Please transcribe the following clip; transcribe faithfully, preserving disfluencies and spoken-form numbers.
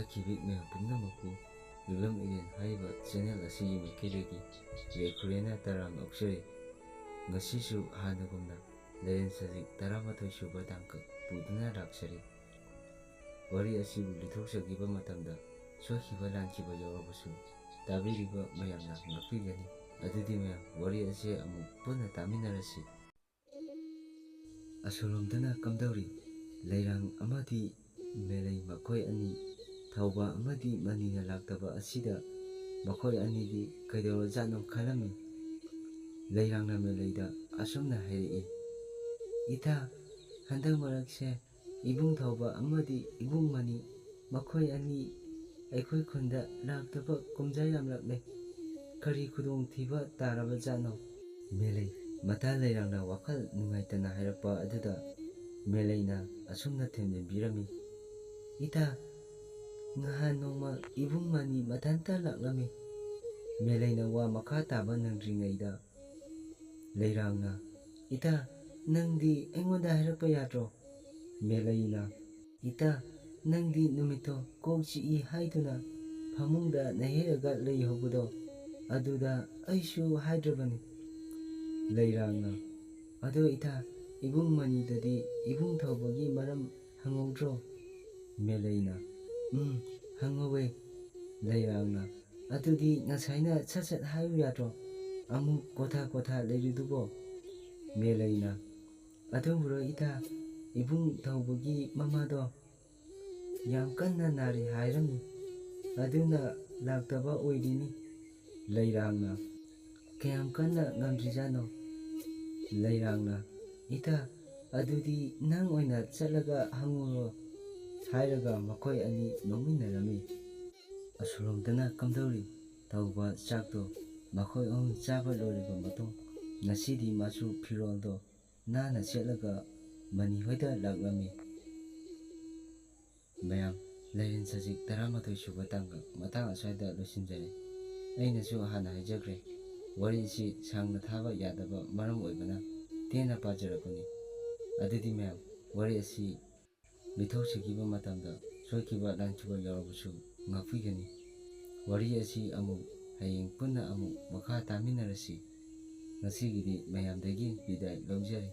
ꯈꯤꯕꯤꯛ ꯃꯌꯥꯝ ꯄꯨꯝꯅꯃꯛꯄꯨ ꯂꯨꯂꯝ ꯏꯂꯦꯟ ꯍꯥꯏꯔꯤꯕ ꯆꯦꯅꯦꯜ ꯑꯁꯤꯒꯤ ꯃꯥꯏꯀꯩꯗꯒꯤ ꯌꯥꯏꯐꯔꯦꯅ ꯇꯔꯥꯝꯅ ꯑꯣꯛꯆꯔꯤ꯫ ꯉꯁꯤꯁꯨ ꯍꯥꯟꯅꯒꯨꯝꯅ ꯂꯥꯏꯔꯦꯟ ꯁꯖꯤꯛ ꯇꯔꯥꯃꯥꯊꯣꯏ ꯁꯨꯕ ꯇꯥꯡꯀꯛ ꯄꯨꯗꯨꯅ ꯂꯥꯛꯆꯔꯤ꯫ ꯋꯥꯔꯤ ꯑꯁꯤꯕꯨ ꯂꯤꯊꯣꯛꯆꯈꯤꯕ ꯃꯇꯝꯗ ꯁꯣꯏꯈꯤꯕ ꯂꯥꯟꯈꯤꯕ ꯌꯥꯎꯔꯕꯁꯨ ꯇꯥꯕꯤꯔꯤꯕ ꯃꯌꯥꯝꯅ ꯉꯥꯛꯄꯤꯒꯅꯤ꯫ ꯑꯗꯨꯗꯤ ꯃꯌꯥꯝ, ꯋꯥꯔꯤ ꯑꯁꯤ ꯑꯃꯨꯛ ꯄꯨꯟꯅ ꯇꯥꯃꯤꯟꯅꯔꯁꯤ꯫ ꯑꯁꯣꯝꯂꯣꯝꯗꯅ ꯀꯝꯗꯧꯔꯤ? ꯂꯩꯔꯥꯡ ꯑꯃꯗꯤ ꯃꯦꯂꯩ ꯃꯈꯣꯏ ꯑꯅꯤ ꯊꯧꯕ ꯑꯃꯗꯤ ꯃꯅꯤꯅ ꯂꯥꯛꯇꯕ ꯑꯁꯤꯗ ꯃꯈꯣꯏ ꯑꯅꯤꯗꯤ ꯀꯩꯗꯧꯔꯖꯥꯠꯅꯣ ꯈꯜꯂꯝꯃꯤ꯫ ꯂꯩꯔꯥꯡꯅ ꯃꯦꯂꯩꯗ ꯑꯁꯨꯝꯅ ꯍꯥꯏꯔꯛꯏ, "ꯏꯇꯥ, ꯍꯟꯗꯛ ꯃꯔꯛꯁꯦ ꯏꯕꯨꯡ ꯊꯧꯕ ꯑꯃꯗꯤ ꯏꯕꯨꯡ ꯃꯅꯤ ꯃꯈꯣꯏ ꯑꯅꯤ ꯑꯩꯈꯣꯏ ꯈꯨꯟꯗ ꯂꯥꯛꯇꯕ ꯀꯨꯝꯖꯥ ꯌꯥꯝꯂꯛꯂꯦ꯫ ꯀꯔꯤ ꯈꯨꯗꯣꯡꯊꯤꯕ ꯇꯥꯔꯕꯖꯥꯠꯅꯣ?" ꯃꯦꯂꯩ ꯃꯇꯥ ꯂꯩꯔꯥꯡꯅ ꯋꯥꯈꯜ ꯅꯨꯡꯉꯥꯏꯇꯅ ꯍꯥꯏꯔꯛꯄ ꯑꯗꯨꯗ ꯃꯦꯂꯩꯅ ꯑꯁꯨꯝꯅ ꯊꯦꯝꯖꯤꯟꯕꯤꯔꯝꯃꯤ, "ꯏꯇꯥ, ꯉꯍꯥꯟ ꯅꯣꯡꯃ ꯏꯕꯨꯡ ꯃꯅꯤ ꯃꯊꯟꯇ ꯂꯥꯛꯂꯝꯃꯤ꯫" ꯃꯦꯂꯩꯅ ꯋꯥ ꯃꯈꯥ ꯇꯥꯕ ꯅꯪꯗ꯭ꯔꯤꯉꯩꯗ ꯂꯩꯔꯥꯡꯅ, "ꯏꯇꯥ, ꯅꯪꯗꯤ ꯑꯩꯉꯣꯟꯗ ꯍꯥꯏꯔꯛꯄ ꯌꯥꯗ꯭ꯔꯣ?" ꯃꯦꯂꯩꯅ, "ꯏꯇꯥ, ꯅꯪꯗꯤ ꯅꯨꯃꯤꯠꯇꯣ ꯀꯣꯛ ꯆꯤꯛꯏ ꯍꯥꯏꯗꯨꯅ ꯐꯃꯨꯡꯗ ꯅꯩꯍꯦꯛꯑꯒ ꯂꯩꯍꯧꯕꯗꯣ, ꯑꯗꯨꯗ ꯑꯩꯁꯨ ꯍꯥꯏꯗ꯭ꯔꯕꯅꯤ꯫" ꯂꯩꯔꯥꯡꯅ, "ꯑꯗꯣ ꯏꯇꯥ, ꯏꯕꯨꯡ ꯃꯅꯤꯗꯗꯤ ꯏꯕꯨꯡ ꯊꯧꯕꯒꯤ ꯃꯔꯝ ꯍꯪꯍꯧꯗ꯭ꯔꯣ?" ꯃꯦꯂꯩꯅ, "ꯎꯝ, ꯍꯪꯍꯧꯋꯦ꯫" ꯂꯩꯔꯥꯡꯅ, "ꯑꯗꯨꯗꯤ ꯉꯁꯥꯏꯅ ꯁꯠ ꯁꯠ ꯍꯥꯏꯌꯨ ꯌꯥꯗ꯭ꯔꯣ? ꯑꯃꯨꯛ ꯀꯣꯊꯥ ꯀꯣꯊꯥ ꯂꯩꯔꯤꯗꯨꯕꯣ?" ꯃꯦꯂꯩꯅ, "ꯑꯗꯨꯕꯨꯔꯣ ꯏꯇꯥ, ꯏꯕꯨꯡ ꯊꯧꯕꯒꯤ ꯃꯃꯥꯗꯣ ꯌꯥꯝ ꯀꯟꯅ ꯅꯥꯔꯤ ꯍꯥꯏꯔꯝꯃꯤ, ꯑꯗꯨꯅ ꯂꯥꯛꯇꯕ ꯑꯣꯏꯔꯤꯅꯤ꯫" ꯂꯩꯔꯥꯡꯅ, "ꯀꯌꯥꯝ ꯀꯟꯅ ꯉꯝꯗ꯭ꯔꯤꯖꯥꯠꯅꯣ?" ꯂꯩꯔꯥꯡꯅ, "ꯏꯇꯥ, ꯑꯗꯨꯗꯤ ꯅꯪ ꯑꯣꯏꯅ ꯆꯠꯂꯒ ꯍꯪꯉꯨꯔꯣ?" ꯍꯥꯏꯔꯒ ꯃꯈꯣꯏ ꯑꯅꯤ ꯅꯣꯛꯃꯤꯟꯅꯔꯝꯃꯤ꯫ ꯑꯁꯣꯝꯂꯣꯝꯗꯅ ꯀꯝꯗꯧꯔꯤ? ꯇꯧꯕ ꯆꯥꯛꯇꯣ ꯃꯈꯣꯏ ꯑꯍꯨꯝ ꯆꯥꯕ ꯂꯣꯏꯔꯕ ꯃꯇꯨꯡ, ꯉꯁꯤꯗꯤ ꯃꯥꯁꯨ ꯐꯤꯔꯣꯜꯗꯣ ꯅꯥꯟꯅ ꯁꯦꯠꯂꯒ ꯃꯅꯤ ꯍꯣꯏꯗ ꯂꯥꯛꯂꯝꯃꯤ꯫ ꯃꯌꯥꯝ, ꯂꯥꯏꯔꯦꯟ ꯁꯖꯤꯛ ꯇꯔꯥꯃꯥꯊꯣꯏ ꯁꯨꯕ ꯇꯥꯡꯀꯛ ꯃꯇꯥꯡ ꯑꯁ꯭ꯋꯥꯏꯗ ꯂꯣꯏꯁꯤꯟꯖꯔꯦ꯫ ꯑꯩꯅꯁꯨ ꯍꯥꯟꯅ ꯍꯥꯏꯖꯈ꯭ꯔꯦ, ꯋꯥꯔꯤ ꯑꯁꯤ ꯁꯥꯡꯅ ꯊꯥꯕ ꯌꯥꯗꯕ ꯃꯔꯝ ꯑꯣꯏꯕꯅ ꯇꯦꯟꯅ ꯄꯥꯖꯔꯛꯄꯅꯤ꯫ ꯑꯗꯨꯗꯤ ꯃꯌꯥꯝ, ꯋꯥꯔꯤ ꯑꯁꯤ ꯂꯤꯊꯣꯛꯆꯈꯤꯕ ꯃꯇꯝꯗ ꯁꯣꯏꯈꯤꯕ ꯂꯥꯟꯈꯤꯕ ꯌꯥꯎꯔꯕꯁꯨ ꯉꯥꯛꯄꯤꯒꯅꯤ꯫ ꯋꯥꯔꯤ ꯑꯁꯤ ꯑꯃꯨꯛ ꯍꯌꯦꯡ ꯄꯨꯟꯅ ꯑꯃꯨꯛ ꯃꯈꯥ ꯇꯥꯃꯤꯟꯅꯔꯁꯤ꯫ ꯉꯁꯤꯒꯤꯗꯤ ꯃꯌꯥꯝꯗꯒꯤ ꯕꯤꯗꯥꯏ ꯂꯧꯖꯔꯤ꯫